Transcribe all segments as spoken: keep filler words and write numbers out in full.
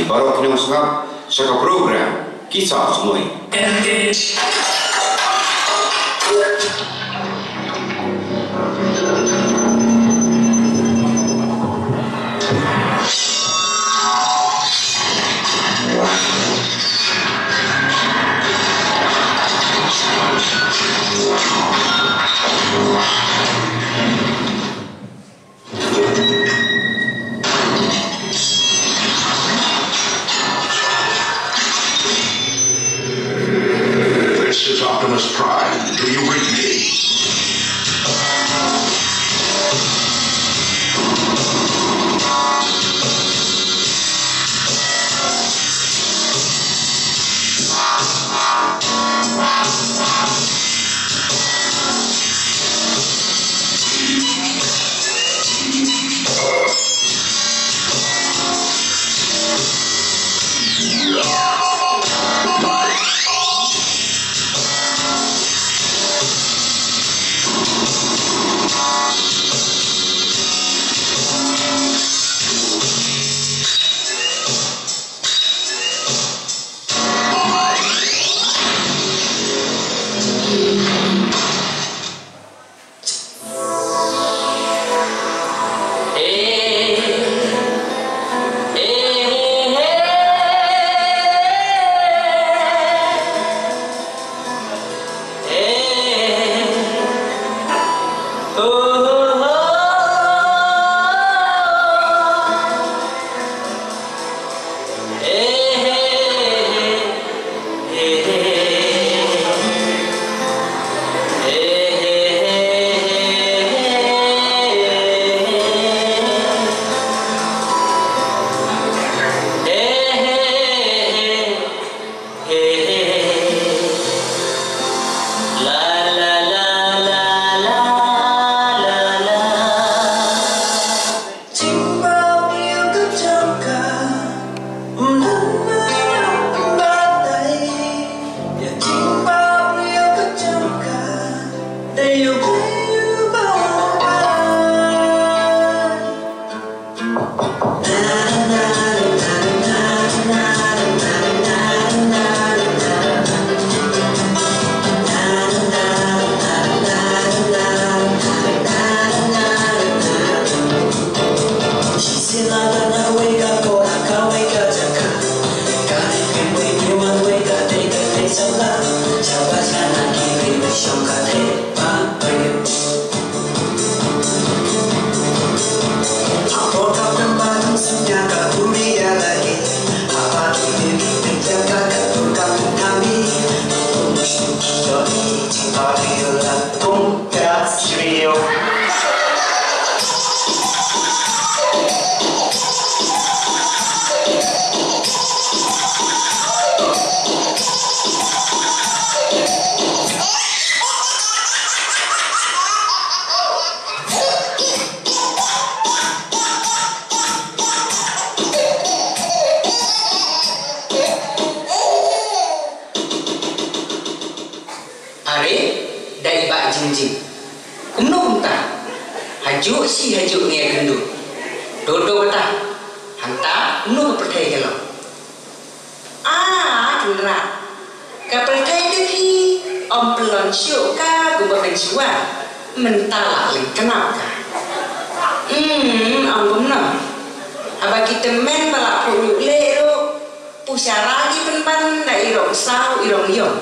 Baroh ki nongsngap sha ka program Ki Saw Sngewsih. This is Optimus Prime. Do you read me? Are, da i Bah Jingjing. Kumno kumta? Hajuh shi hajuh ngi ïakynduh. Dodo kata. Hangta, kumno ka pyrthei ka long? Ah, Tynrah. Ka pyrthei ka phi, ym pynlong shuh ka kumba mynshuwa. Mynta la lyngknap ka. Hmm, ym kumno. Haba ki tymmen ba la phuh ñiuh leh ruh, pyrshah ki pynban da i rong saw i rong ïong.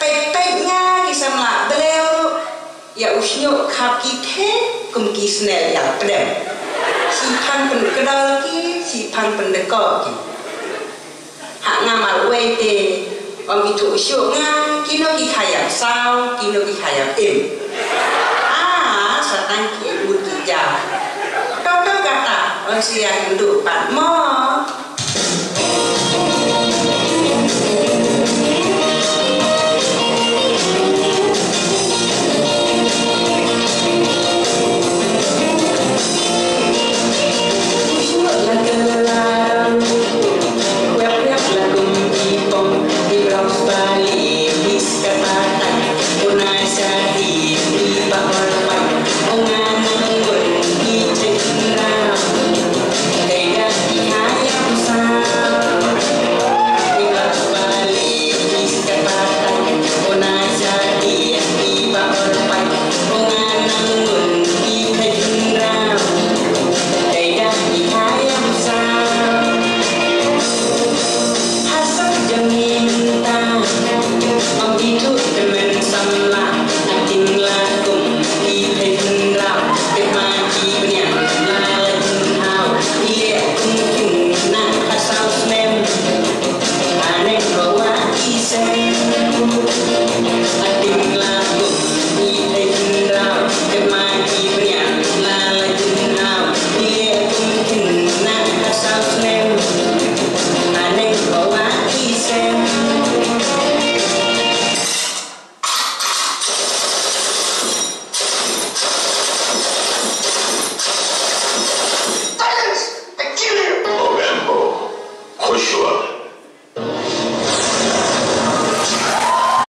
Peit peit nga ki samla blew ruh, ïa u shñiuh khap ki theh kum ki snel ïa pdem. Shiphang pynkdor ki, shiphang pyndkoh ki. Ha nga marwei te, ym ithuh shuh nga, kino ki kha ïap saw, kino ki kha ïap im. Ah, sa tang ki mut ki jaw. Tang tang kata, ym shu ïakynduh pat mo.